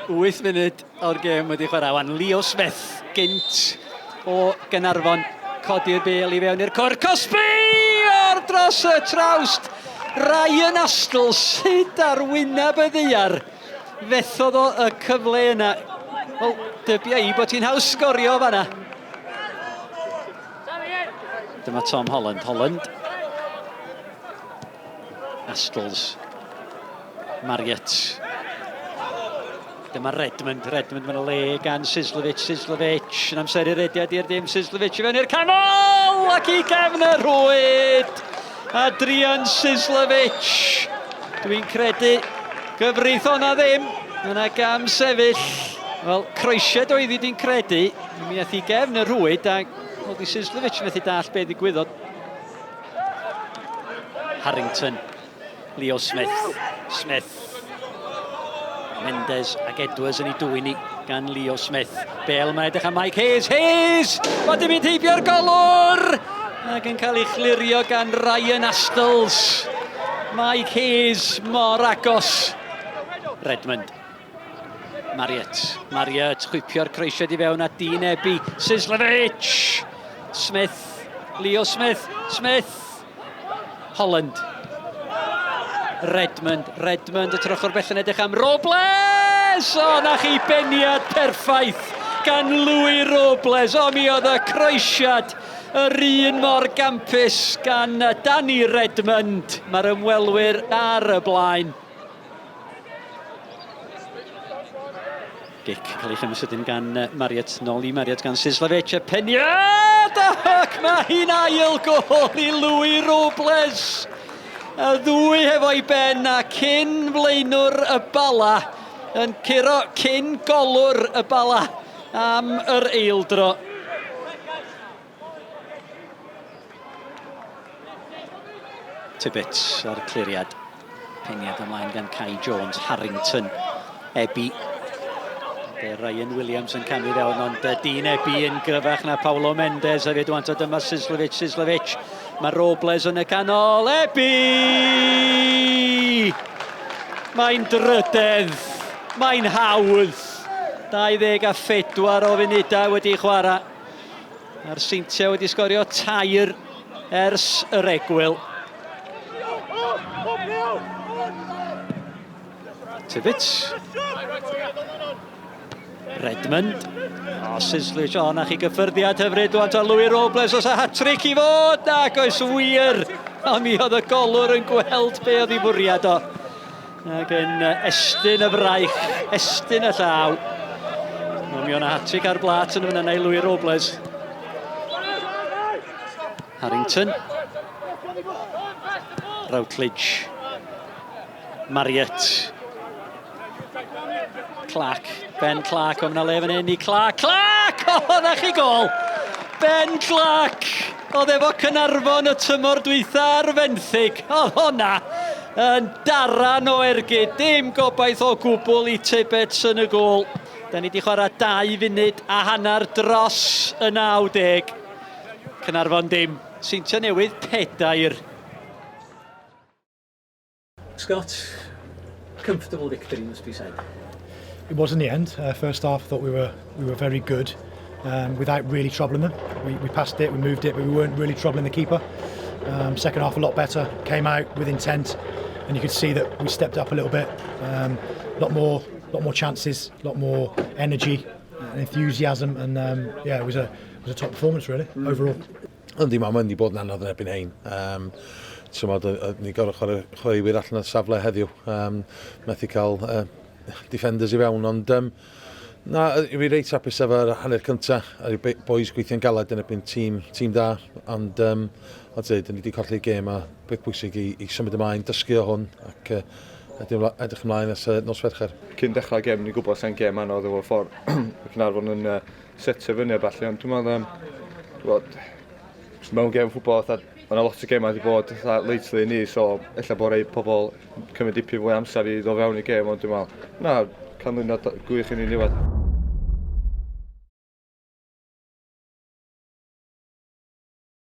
8 munud o'r gêm wedi chwarae. Wan Leo Smith gynt o Gynarfon codi'r bel i fewn i'r cwr. Cosbi o'r dros y trawst. Ryan Astle sydd ar wyneb y ddaear. Fethodd o y cyfle yna. Wel, dybia i bod hi'n haws sgorio fanna. Dyma Tom Holland. Holland. Astles. Marriott. Dyma Redmond. Redmond mae'n le gan Sislovic. Sislovic yn amseru rediad i'r dim. Sislovic i fewn i'r canol ac i gefn y rhwyd. Adrian Sislovic. Dwi'n credu gyfreith o'na ddim. Yna gam sefyll. Wel, croesiad oedd hi dwi'n credu. Mi aeth i gefn y rhwyd a wel, di Sislovic methu dall beth ddigwyddodd. Harrington, Leo Smith, Smith, Mendes ac Edwards yn ei dwyn i gan Leo Smith. Bale mae'n edrych am Mike Hayes. Hayes! Mae di mynd heibio'r golwr! Ac yn cael ei chlirio gan Ryan Astles. Mike Hayes mor agos. Redmond. Marriott. Marriott chwipio'r croesiad i fewn at Dean Ebi. Sislovic! Smith. Leo Smith. Smith! Holland. Redmond. Redmond y trochwr bell yn edrych am Robles! O, na chi beniad perffaith gan Louis Robles. O, mi oedd y croesiad yr un mor gampus gan Danny Redmond. Mae'r ymwelwyr ar y blaen. Gic cael ei chymryd sydyn gan Marriott, nôl i Marriott gan Sislovic, y peniad! Ac mae hi'n ail gol i Louis Robles! Y ddwy hefo'i ben a cyn flaenwr y Bala yn curo cyn golwr y Bala am yr eildro. Tibbets ar cliriad. Peniad ymlaen gan Kai Jones, Harrington, Ebi. De Ryan Williams yn camu fewn, ond Dean Ebi yn gryfach na Paulo Mendes hefyd. Wan, dyma Sislovic, Sislovic. Mae Robles yn y canol, Ebi! Mae'n drydedd, mae'n hawdd. 24 o funudau wedi chwarae. Mae'r Seintiau wedi sgorio tair ers yr egwyl. Tibbets. Redmond. O, Sislich, o, na chi gyffyrddiad hyfryd wan ta Louis Robles os a hat-trick i fod, ac oes wir. O, mi oedd y golwr yn gweld be oedd ei fwriad o. Ac yn estyn y fraich, estyn y llaw. Wel, mi o'na hat-trick ar blat yn y fyna i Louis Robles. Harrington. Routledge. Marriott. Clark. Ben Clark, o, le fan hyn i Clark. Clark! O, na chi gol! Ben Clark! Oedd efo Cynarfon y tymor dwytha ar fenthyg. Oedd hwnna yn daran o ergyd. Dim gobaith o gwbl i Tibbets yn y gôl. Da ni wedi chwarae 2 funud a hanner dros y 90. Cynarfon dim. Seintiau Newydd pedair. Scott, comfortable victory must be said. It was in the end. First half, I thought we were we were very good, without really troubling them. We, we passed it, we moved it, but we weren't really troubling the keeper. Second half a lot better. Came out with intent, and you could see that we stepped up a little bit. lot more, lot more chances, a lot more energy and enthusiasm, and yeah, it was a it was a top performance really overall. Yndi, mae'n mynd i bod yn anodd yn erbyn hein. Um, Tymod, ni gorau chwarae chwaraewyr allan o'r safle heddiw. Um, methu cael uh, defenders i fewn, ond um, na, i fi reit hapus efo'r hanner cyntaf. A'r boys gweithio'n galed yn erbyn tîm, tîm da, ond um, ond dweud, ni wedi colli'r gêm a beth bwysig i, i symud ymlaen, dysgu o hwn ac uh, edrych ymlaen at uh, nos Fercher. Cyn dechrau gêm, ni'n gwybod sy'n gêm anodd efo'r ffordd Caernarfon yn uh, setio fyny a ballu, ond dwi'n meddwl, um, dwi'n mewn gêm ffwbol, fatha, mae yna lot o gemau wedi bod fatha, lately i ni, so ella bod rei pobl cymryd dipyn fwy amser i ddod fewn i gêm, ond dwi'n meddwl, na, canlyniad gwych i ni niwedd.